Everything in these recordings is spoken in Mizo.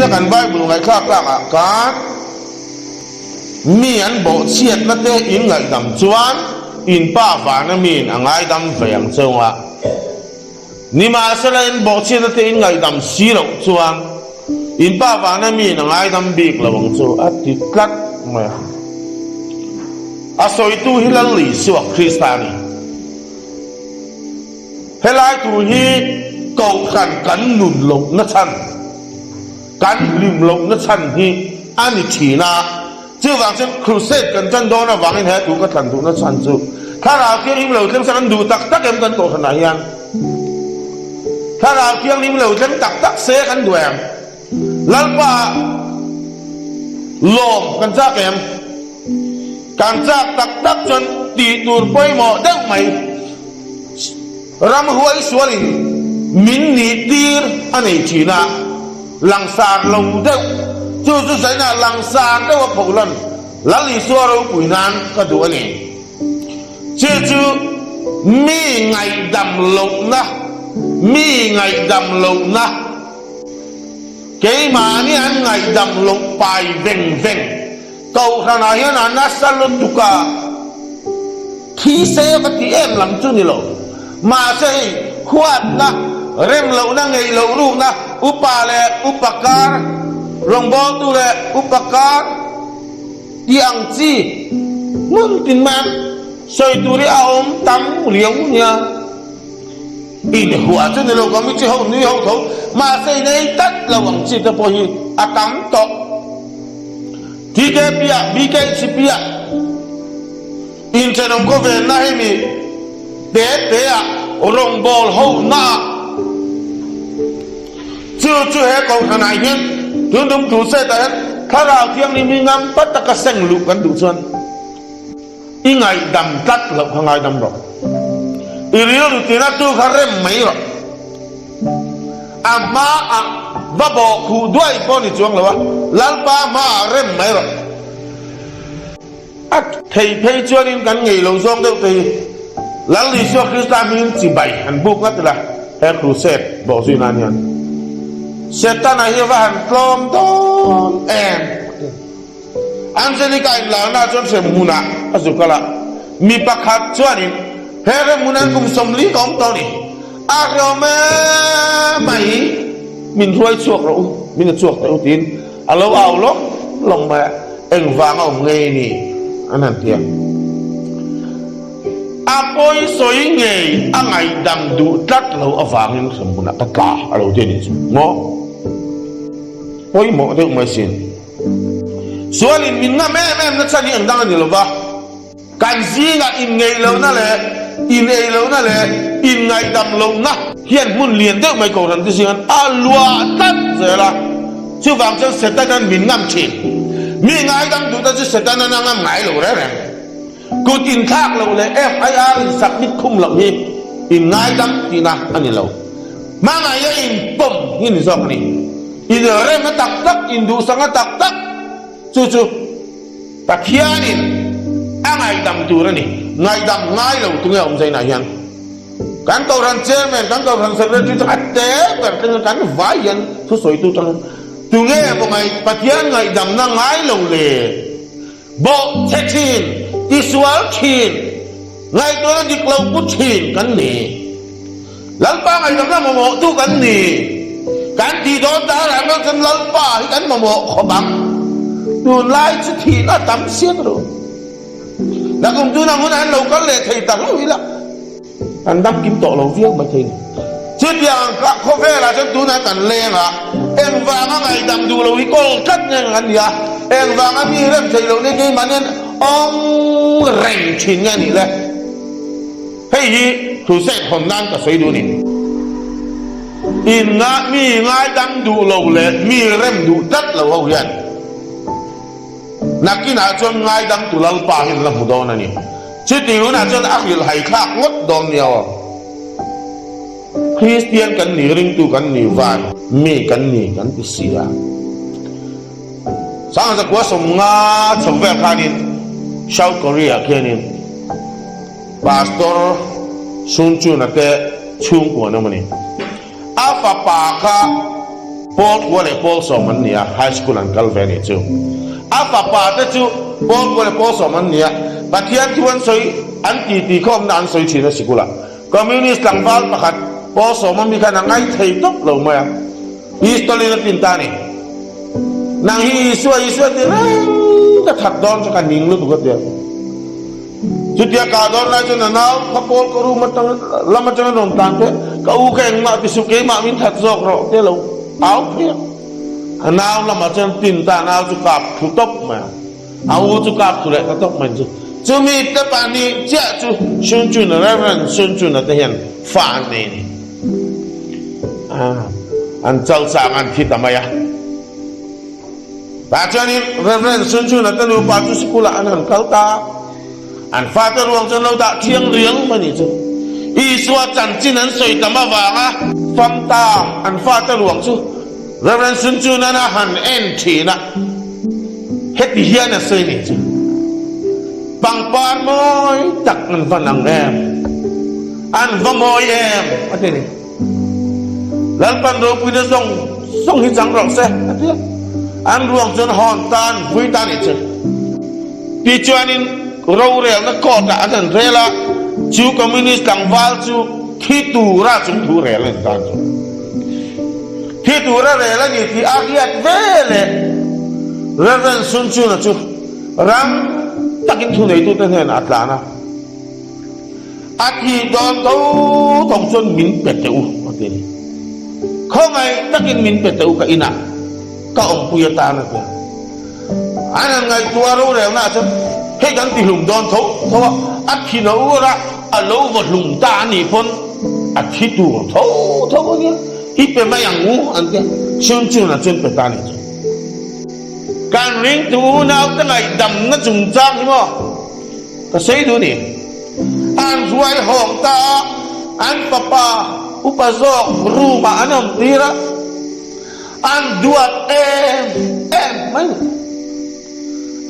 Nimina kan Bible ngaihthlak tlakah khan mi an bawhchhiatna te in ngaihdam chuan in Pa vana miin a ngaidam ve ang cheu a. Nimahsela in bawhchhiatna te in ngaihdam si loh chuan in Pa vana miin a ngaidam bik lo ang chu a ti tlat mai a. A sawitu hi Lal Isua Krista a ni. Helai thu hi Kohhran kan nun lohna chhan, kan hlim lohna chhan hi a ni thin a. Chuvang chuan Crusade kan tan dawn avangin he thu ka thlan duhna chhan chu Thlarau Thianghlim lo thleng se kan duh tak tak em kan Kohhranah hian? Thlarau Thianghlim lo thleng tak tak se kan duh em? Lalpa lawm kan chak em? Kan chak tak tak chuan tih tur pawimawh deuh mai. Ramhuai sualin min nih tir a nei thin a, langsar lo deuh. Chu chu zaina langsar deuh a pholan Lal Isua ropui nan ka duh a ni. Chu chu mi ngaihdam lohna, mi ngaihdam lohna. Keimahni an ngaihdam loh pai veng veng. Kohhranah hian a nasa lutuk a, thi se ka ti em lam chu ni lo. Mahse hei huatna, rem lohna, ngeih loh rukna, upa leh upa kar, rawngbawltu leh upa kar tih ang chi hmun tin mai an sawi tur hi a awm tam riau nia. In huah chu ni lo ka michi ho nui ho tho mahse in ei tlat lo ang chi te pawh hi a tam tawh. TKP ah BKHP ah inthenawm khawvelna hemi te te ah rawngbâwl ho na ah chu chu he kohhran ah hian tun tum thu set ah hian thlarau thianghlim hi ngam pa taka seng luh kan duh chuan I ngaihdam tlat loh kha ngaidam rawh. I rilru tina tu kha rem mai rawh. A hmaah va bawh khuh duai pawh ni chuang lo a, Lalpa hmaah rem mai rawh. A thei phei chuanin kan ngei lo zawng deuh te hi Lal Isua Krista hmingin chibai han buk ngat ila he crusade bawh zui nan hian Setana hi a va han tlawm dawn em. Angelica inlarna chuan hremhmunah a zu kal a, mi pakhat chuanin, He hremhmunah kum 40 ka awm tawh a ni, a hrehawm em mai, min hruai chhuak rawh u, min a chhuak teh u tiin a lo au lawng lawng mai a, engvang a awm ngei ni an han ti a. A pawi sawi ngei a ngaihdam duh tlat lo avangin hremhmunah ka tla a lo ti a nih chu maw? Pawimawh deuh mai sin. Sualin min ngam em em na chhan hi engdang a ni lo va, kan zingah inngeih lohna leh inei lohna leh inngaihdam lohna hian hmun lian deuh mai Kohhran te zingah a luah tlat zel a. Chuvang chuan Setanan min ngam thin. Mi ngaidam duhna chu Setanan a ngam ngai lo reng reng. Kut inthlak loh leh FIR insak mit khum loh hi inngaidam tihna a ni lo. Hmangaih a inpawm hi ni zawk a ni. Inremna tak tak, induhsakna tak tak chu chu Pathianin a ngaihdam tur a ni. Ngaihdam ngai lo tunge awm zainah hian kan Kohhran Chairman, kan Kohhran Secretary chu a te ber thleng kan vai hian thusawitu tang tunge maw ngaih Pathian ngaihdamna ngai lo le? Bawh che thin, tisual thin, ngaihtuahna dik lo pu thin kan ni. Lalpa ngaihdamna mamawhtu kan ni. Kan tih dawn ta rang rang chuan Lalpa hi kan mamawh khawp ang. Tunlai chu thihna a tam siak lo. Nakum tuna hmunah an lo kal leh thei ta hlauh ila. Kan dam kim tawh lo viau mai thei ni. Chutiang ang khawvelah chuan tunah kan leng a, engvanga ngaihdam duh lo hi kawl tlat nge kan ni a, engvanga mi rem thei lo nia keimah nen awm reng thin nge nih le? Hei hi crusade hawn nan ka sawi duh a ni. In nga mi ngaidam duh lo leh mi rem duh tlat lo ho hian nakinah chuan ngaidam tu Lalpa hi an la hmu dawn a ni. Chuti hunah chuan a hrilhhai thlak ngawt dawn nia aw. Kristian kan ni, ringtu kan ni, van mi kan ni kan ti si a. Sangzakua 50 chho vel khanin South Korea khianin Pastor Sun Chun-a te chhungkua an awm a ni. A fapa kha. Pawl kua leh pawl sawm an ni a, high school an kal ve a nih chu. A fapa te chu pawl kua leh pawl sawm an ni a, Pathian thu an sawi, an titi khawmna an sawi thin a sikulah. Communist tlangval pakhat pawl sawm ami khan a ngai thei tawp lo mai a, pistol in a tin ta a ni. Nang hi Isua, Isua ti reng ka that dawn chu ka ning lutuk a ti a. Chutia kah dawn lai chuan a nau kha pawl ka room atang lam atanga rawn tlan te, ka u kha engmah ti suh keimah min that zawk rawh te lo au phei a. A nau lamah chuan tin ta a nau chu kap thlu tawp mai a, a u chu kap thlu leh ta tawp mai chu. Chumi te pahnih chiah chu Sunchuna, Rev. Sunchuna te hian fa an nei a ni. An chalchang an thi ta mai a. Tah chuanin Rev. Sunchuna te nupa chu sikulah an han kal ta a, an fate ruang chu an lo dah thiang riang mai nih chu. Isua chanchin an sawi tam avanga fam ta an fate ruang chu Rev. Sunchuna'n a han en thin a, heti hian a sawi nih chu, Pangpar mawi tak an va nang em? An va mawi em? a ti a ni. Lalpan ropuina zawng zawng hi chang rawh se, a ti a. An ruang chuan hawn tan vui ta nih chu. Tichuanin rorelna court ah an han rel a, chu communist tlangval chu thi tura chung thu rel a ni ta chu. Thi tura rel a ni tih a hriat ve leh Rev. Sun Chuna chu rang takin thuneitute hnenah a tlan a. A thih dawn tho tho chuan min pe teh u, a ti a ni. Khawngaih takin min pe teh u ka inah ka awmpui atan a ti a. An han ngaihtuah rorelna ah chuan hei kan ti hlum dawn tho tho a, a thi no ur a, a lo vaw hlum ta a nih pawn a thi tur tho tho a nia, i pe mai ang u an ti a, chhun chhunah chuan pe ta a nih chu. Kan ringtu unaute ngaihdamna chungchang hi maw? Ka sawi duh ni. An hruai hawng ta a, an fapa upa zawk room ah an awm tir a, an duat em em mai ni.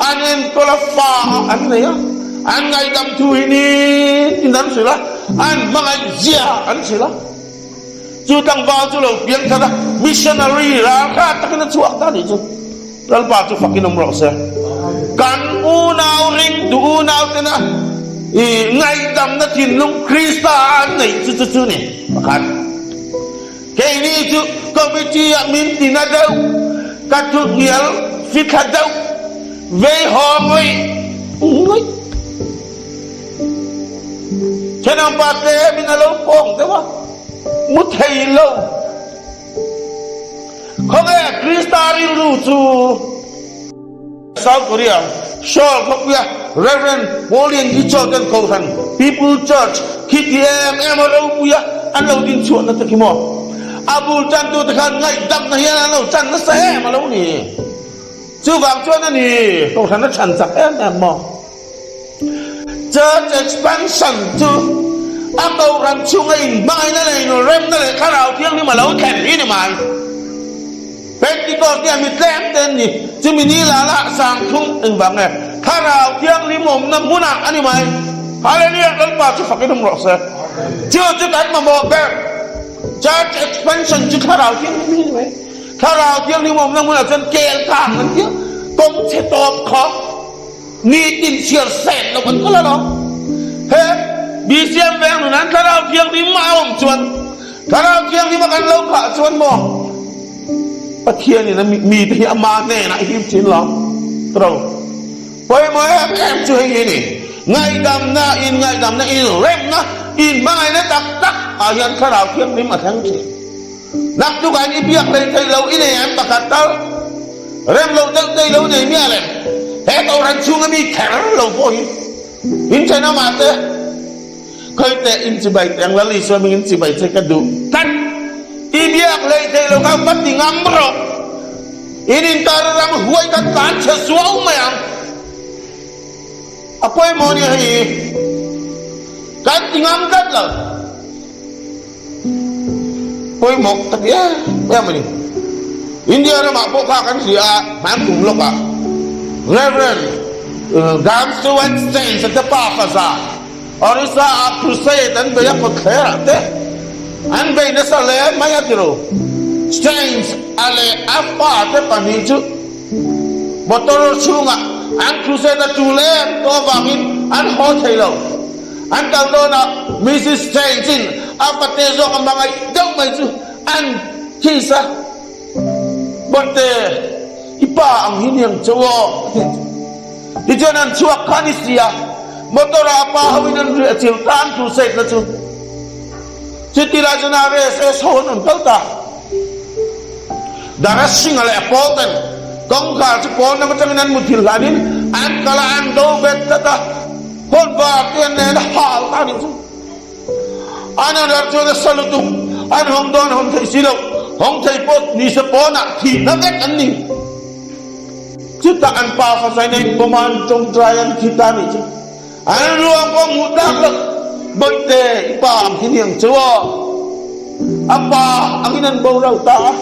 An enkawl a fa ah an nei a, an ngaihdam thu hi nitin an hrilh a, an hmangaih zia an hrilh a. Chu tlangval chu lo piang thar a, missionary ralkhat takin a chhuak ta nih chu. Lalpa chu fakin awm rawh se. Kan unau ringtu unau tena i ngaihdamna thinlung Krista a an neih chu chu chu ni pakhat. Keini chu committee ah min tina deuh, ka thuhnial fithla deuh, vei haw ngawih ngawih. Thenawmpa tlemin a lo pawng deuh a, mu thei lo. Khawnge Krista rilru chu? South Korea, Seoul khawpuia Rev. Pauline Gicho ten Kohhran, People Church, khi ti em em a ropuia an lo din chhuahna te khi maw? A bul tantute khan ngaihdamna hian an lo chan nasa em a lo ni. Chuvang chuan a ni, Kohhran a chhan chak em em maw? Church expansion chu a kohhran chhunga inhmangaihna leh inremna leh thlarau thianghlim a lo thlen hi ni mai. Pentecost hian mi tlem te an ni, chumi ni lah lah sangthum engvang nge thlarau thianghlim awmna hmunah a ni mai. Hallelujah! Lalpa chu fakin awm rawh se. Chu chu kan mamawh ber. Church expansion chu thlarau thianghlim hi ni mai. Thlarau thianghlim awmna hmunah chuan kel kang an tia, kawng chhe tawp khawp. Nitin chhiar sen lo kan kal alawm. He BCM veng nun an Thlarau Thianghlim a awm chuan Thlarau Thianghlim a kan lo khah chuan maw Pathian in a mi te hi ama hnenah a hip thin lo. Tro. Pawimawh em em chu hei hi a ni. Ngaihdamna in ngaihdamna in remna in hmangaihna tak tak ah hian Thlarau Thianghlim a thleng thin. Naktuk ah i biak hlei thei lo i nei em pakhat tal? Rem lo deuh te i lo nei miah lem? He kohhran chhung a mi kher lo pawh hi in thenawm ah te khawi teh in chibai teh ang Lal Isua hming in chibai che ka duh tlat. I biak hlei thei lo kha va ti ngam rawh. In inkar a ram huai kha tlan chhe suau mai ang. A pawimawh nia hei kan ti ngam tlat lo. Pawimawh ka ti em em a ni. India ramah pawh kha kan hria a, hman kum lawkah Rev. Graham Stewart Staines te pa faza Orissa ah crusade an bei a kawtthlerah te an bei nasa hle mai a ti ro. Staines. a leh a fate pahnih chu motor chhungah an crusade a tul em tawh avangin an haw thei lo. An kal dawnah Mrs Strange-in a fate zawk a hmangaih deuh mai chu an kiss a, Bawihte, i pa ang hi niang chauh aw, a ti chu. Tichuan an chhuak kha a ni si a, motor-ah a pa hoin an riah chilh ta an crusade na chu. Chuti lai chuan RSS ho an rawn kal ta. Dara Singh-a leh a pawl ten kawngkhar chu pawn lam atangin an muthilh hlanin an kal a, an do bet tlat a, hawn var te an nen a hal ta a nih chu. An han ralh chuan a sa lutuk, an hawng dawn hawn theih si lo, hawng thei pawh nise pawnah thihna vek an ni. Chutah an pa fasain a inpawm a, an tawngtai an thi ta a nih chu. An ruang pawh hmuh tlak loh Bawihte i pa ang hi niang chu aw. A pa angin an boral ta a.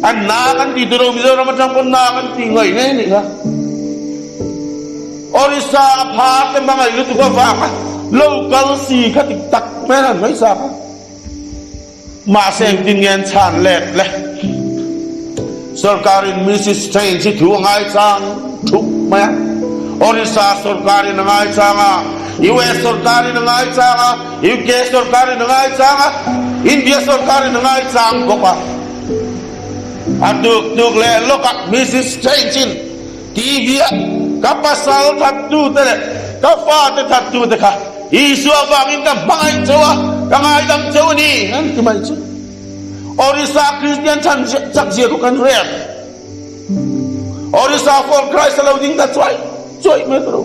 An na kan ti turo Mizoram atang pawn na kan ti ngaih ngei nih kha. Orissa a pha te hmangaih lutuk avanga local si kha tik tak hmel an hmaisa kha. Mahse engtin nge an chhan let le? Sorkarin Mrs Strange hi thu a ngaichang thup mai a. Orissa sorkarin a ngaichang a, US sorkarin a ngaichang a, UK sorkarin a ngaichang a, India sorkarin a ngaichang bawk a. A tuk tuk leh lawkah Mrs Strange-in TV ah ka pasal thattute leh ka fate thattute kha Isua vangin ka hmangaih cheu a, ka ngaidam cheu a ni an ti mai chu. Orissa Kristian chhan chak zia khu kan hre ang. Orissa for Christ a lo ding ta chuai chuai mai ka lo.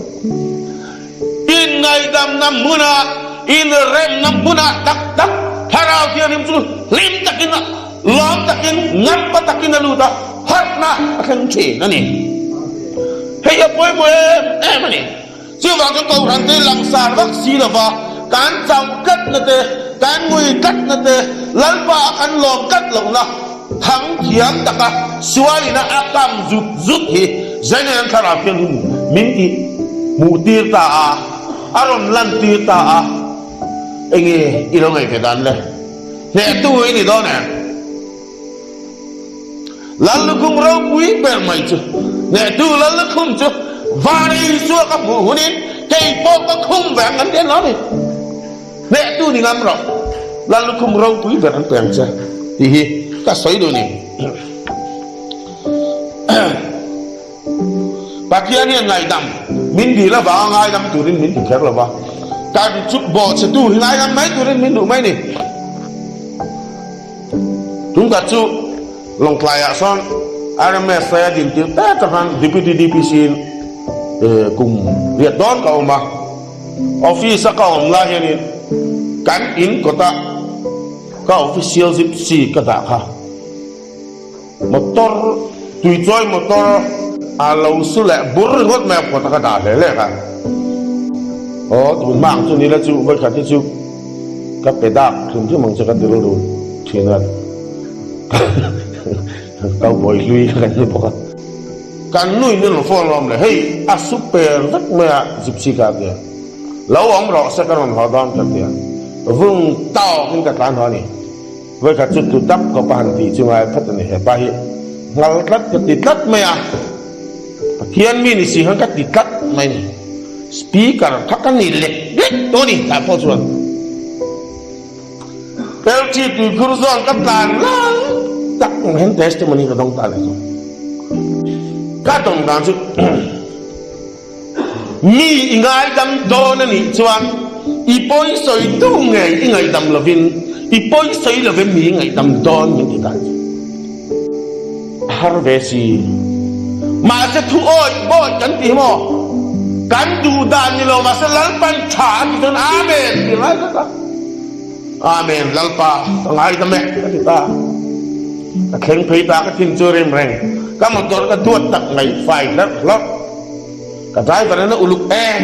Inngaidamna hmunah, inremna hmunah tak tak Thlarau Thianghlim chu hlim takin a Lawm takin, ngampa takin a lut a, harhna a thleng thin a ni. Hei a pawimawh em em a ni. Chuvang chu Kohhran te langsar vak si lova kan chauh tlatna te, kan ngui tlatna te, Lalpa a kan lawm tlat lohna thang thiam taka sualina a kam zut zut hi Zaingaih an thlarau thianghlim min tih hmuh tir ta a, a rawn lan tir ta a, enge i lo ngaih ve dan le? Hnehtu i ni dawn em? Lal lukhum ropui ber mai chu hnehtu lal lukhum chu van Isua ka hmuh hunin kei pawh ka khum ve ang an ti a ni. Hnehtu ni ngam rawh, lal lukhum ropui ber an pe ang che tih hi ka sawi duh ni. Pathian hian ngaihdam min dil avanga ngaidam turin min ti kher lo va, kan chu bawhchhetu hi ngaidam mai turin min duh mai ni. Tungkhat chu Lawngtlaiah sawn RMS a din tir ta tak khan Deputy DPC in kum riat dawn ka awm a, office a ka awm lai hianin kan in kawta ka official gypsy ka dah kha. Motor, tuichawi motor a lo su leh bur ringawt mai a kawt a ka dah hle hle kha. Aw tun hma ang chu ni la chu vawikhat hi chu ka pe dak hrim hrim ang che ka ti rilru thin a. Cowboy hlui kha kan ni bawk a. Kan nuin in rawn phone lawm le hei a su per vek mai a gypsy ka tia. Lo awm rawh se ka rawn haw dawn ka tia. Vung tawkin ka tlan haw a ni. Vawikhat chu tlu dap khawp a han tih chu ngai phawt a ni. Hepa hi nghal tlat ka ti tlat mai a, Pathian mi ni si khan ka ti tlat mai ni. Speaker kha ka ni lek lek tawh a ni tah pawh chuan. LG tuikhur zawn ka tlan lai tak ang hian testimony ka dawng ta leh chuan. Ka dawng dan chu Mi i ngaidam dawn a nih chuan i pawisawitu ngei i ngaihdam lovin i pawisawi lovin mi i ngaihdam dawn min ti dan chu a har ve si. Mahse thu awih bawi kan ti hi maw? Kan duh dan ni lo mahse Lalpan tha a ti chuan Amen ti ngai vek a. Amen Lalpa ka ngaidam e ka ti ta. Ka thleng phei ta ka thin chu rim reng. Ka motor ka duat tak mai fai hlarh hlawrh. Ka driver in a uluk em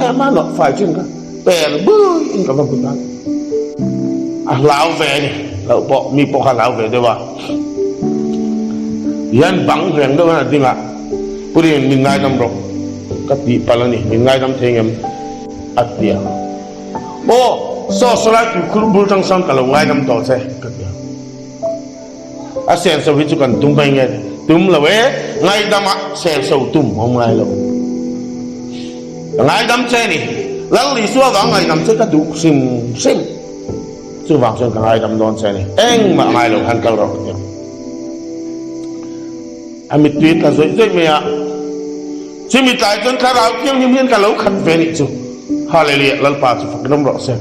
em a nawh fai chin ka per bui in ka va hmu ta. A hlau ve a ni loh pawh mi pawh kha a hlau ve deuh a. Hian bang reng deuh hian a ding a, Puri'n min ngaidam rawh ka tih palh a ni, min ngaidam thei ngem a ti a. Aw, saw saw lai tuikhur bul tang sawn ka lo ngaidam tawh che ka ti a. A senso hi chu kan tum mai nge tum lo e, ngaidama senso tum awm ngai lo. Ka ngaidam che ni, Lal Isua vang ngaidam che ka duh hrim hrim. Chuvang chuan ka ngaidam dawn che ni, engmah ngai lo khan kal rawh ka ti a. A mittui tla zawih zawih mai a. Chumi tlai chuan Thlarau Thianghlim hian ka lo khat ve nih chu. Hallelujah, Lalpa chu fak rawm rawh se.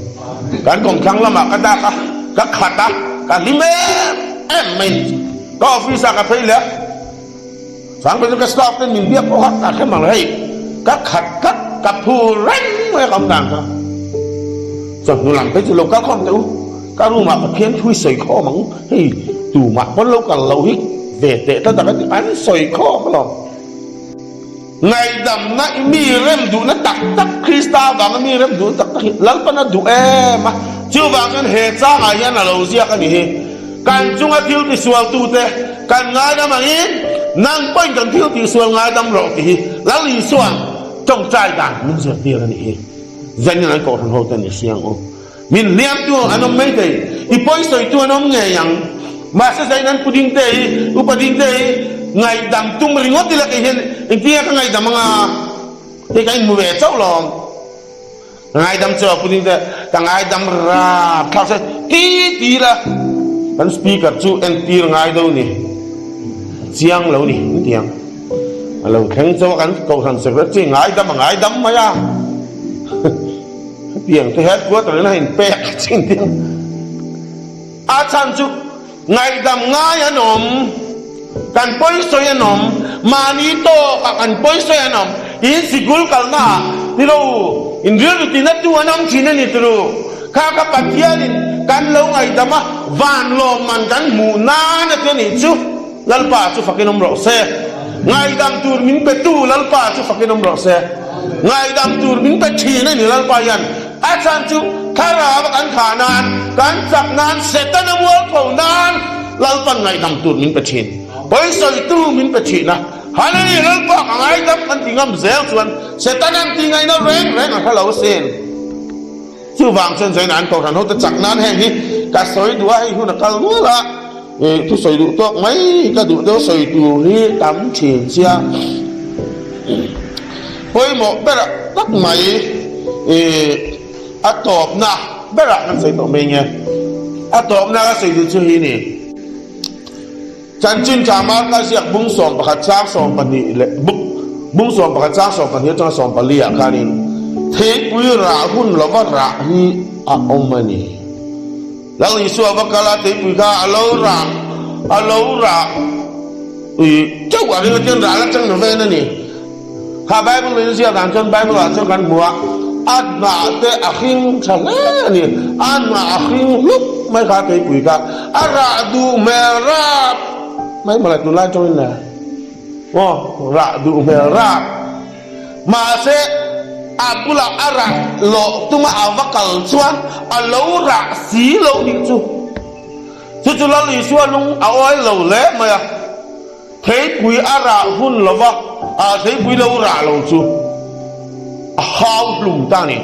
Kan kawmthlang lamah ka dak a, ka khat a, ka hlim em em mai nih chu. Ka office ah ka phei leh a, Sangpui chu ka staff ten min biak pawh kha ka hrem ang hei, ka khat tlat, ka phur reng mai a ka awm dan kha. Chawhnu lam phei chu lo kal khawm teh u, ka room ah Pathian thu i sawi khawm ang, hei tumah pawn lo kal loh hi ve teh tlat a ka ti, an sawi khawm alawm. Ngaihdamna i mi rem duhna tak tak, Krista avanga mi rem duhna tak tak hi Lalpan a duh em a. Chuvang chuan he changah hian a lo ziak a ni hi, Kan chunga thil tisualtute kan ngaidam angin nang pawhin kan thil tihsual ngaidam rawh tih hi Lal Isua'n tawngtai dan min zirtir a nih hi. Zanin an kohhran hote an i hria ang u. Min hliamtu an awm mai thei, i pawisawitu an awm ngei ang. Mahse zain an pu dingte hi, upa dingte hi ngaihdam tum ringawt ila kei hian engtinge ka ngaihdam anga hei ka inhmu ve chauh lawm. Ka ngaidam chu a pu dingte ka ngaidam rap thlak se ti ti ila kan speaker chu entir ngai deuh ni, a chiang lo ni an ti ang. A lo thleng chauh a kan kohhran secretary ngaidam a ngaidam mai a. Hetiang te headquarter in a inpek chin ding a chhan chu ngaihdam ngai an awm, kan pawisawi an awm, mahni tawkah kan pawisawi an awm, in sikul kalna ah tilo in rilru tina tu an awm thin a ni tilo kha kha Pathianin kan lo ngaihdam a van lawmman kan hmuh nan a ti a nih chu Lalpa chu fakin awm rawh se. Ngaihdam tur min petu Lalpa chu fakin awm rawh se. Ngaihdam tur min pe thin a ni Lalpa hian. A chhan chu thlarau a kan thah nan, kan chak nan, Setana mualpho nan Lalpan ngaihdam tur min pe thin. Pawisawitu min pe thin a. Hallelujah Lalpa ka ngaidam kan ti ngam zel chuan Setana'n ti ngaihna reng reng a hre lo asin. Chuvang chuan Zaina an kohhran hote chak nan heng hi ka sawi duh a, hei hun a kal nual a, ih thu sawi duh tawk mai ka duh deuh sawi tur hi tam thin sia. Pawimawh berah tak mai ih a tawpna berah kan sawi tawh mai nge. A tawpna ka sawi duh chu hi ni. Chanchin tha Marka ziak bung 11 chang 12 leh bung 11 chang 12 atanga 14 ah khanin theipui rah hun lova rah hi a awm a ni. Lal Isua va kal a, theipui kha a lo rah a lo rah ui teuh a ring atian rah la chang na ven a ni. Kha Bible in ziak dan chuan Bible ah chuan kan hmu a, a hnah te a hring tha hle a ni, a hnah a hring hlup mai kha keipui kha a rah duh hmel rap mai mawle tunlai tawngin le aw rah duh hmel rap mahse a bulah a rah lawh tuma a va kal chuan a lo rah si lo nih chu chu chu Lal Isua lung a awi lo hle mai a. Theipui a rah hun lova, ah theipui lo rah lo chu a hau hlum ta ni.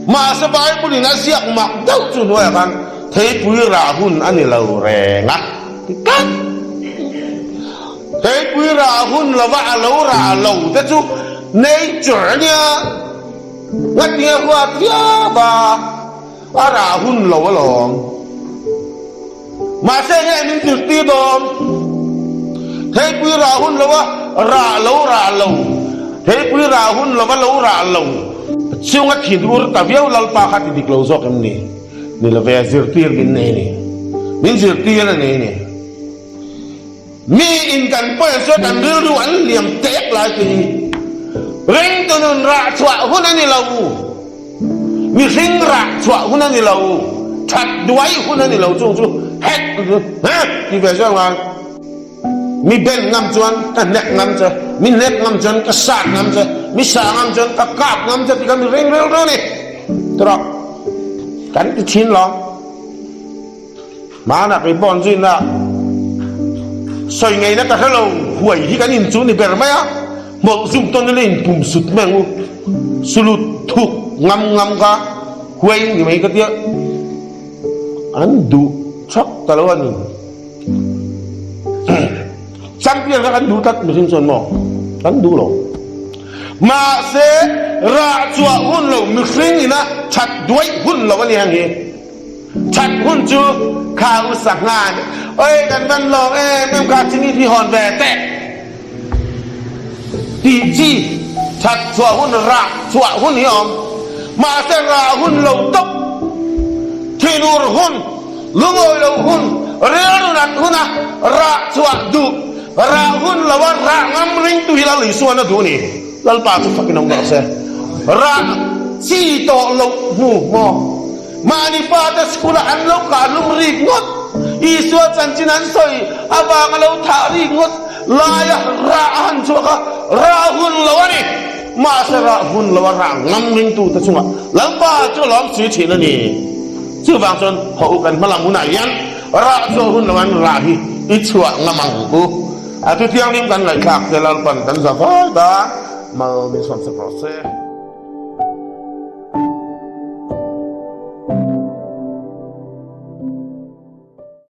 Mahse Bible in a ziak mak deuh chu hnuaiah khan theipui rah hun a ni lo reng a ti tlat. Theipui rah hun lova a lo rah lo te chu nature a nia, ngatinge huat viau a. A rah hun lo alawm. Mahse nge min zirtir dawn? Theipui rah hun lo a rah lo rah lo, theipui rah hun lo a lo rah lo. Chunga thin ur ta viau Lalpa kha ti dik lo zawk em ni? Ni lo ve, zirtir min nei ni. Min zirtir a nei ni. Mi in kan pawi chuan kan rilru an liam tek lai te hi ringtu nun rah chhuah hun a ni lo, mihring rah chhuah hun a ni lo, that duai hun a ni lo chung chu het he ti ve zawng a mi ben ngam chuan ka hnek ngam che, mi hnek ngam chuan ka sat ngam che, mi sah ngam chuan ka kap ngam che ti kha mi ring rilru a ni tawrh kan ti thin lo. Hmanah kei pawh an zuina sawi ngeina ka hre lo, huai hi kan in chu ni ber mai a, hmawlh zum tawn ila in pum sut mai ang u, sulut thuk ngam ngam kha huai ni mai ka tia, an duh thak ta lo a ni. Champion kha kan duh tlat mihring chuan maw? Kan duh lo. Mahse, rah chhuah hun lo mihring ina that duai hun lo a ni ang hi. That hun chu kha u sangha nih oi kan van lawm em em kha chini hi hawn ve teh tih chi that chhuah hun rah chhuah hun hi a awm. Mahse, rah hun lo tawp thinur hun Lungawi lo hun, rilru nat huna rah chhuah duh, rah hun loa rah ngam ringtu hi Lal Isuan a duh a ni. Lalpa chu fakin awm rawh se. Rah chi tawh loh hnu maw? Mahni fate school-ah an lo kah hlum rik ngawt, Isua chanchin an sawi avanga lo thah rik ngawt laia rah a han chhuak a, rah hun lo a ni. Mahse rah hun loa rah ngam ringtute chungah Lalpa chu a lawm si thin a ni. Chuvang chuan haw u kan hmalam hunah hian rah chhuah hun lo an rah hi i chhuah ngam ang u. A thu thianghlim kan ngaihthlak te Lalpan kan za vai ta, mal min sawm sak rawh se.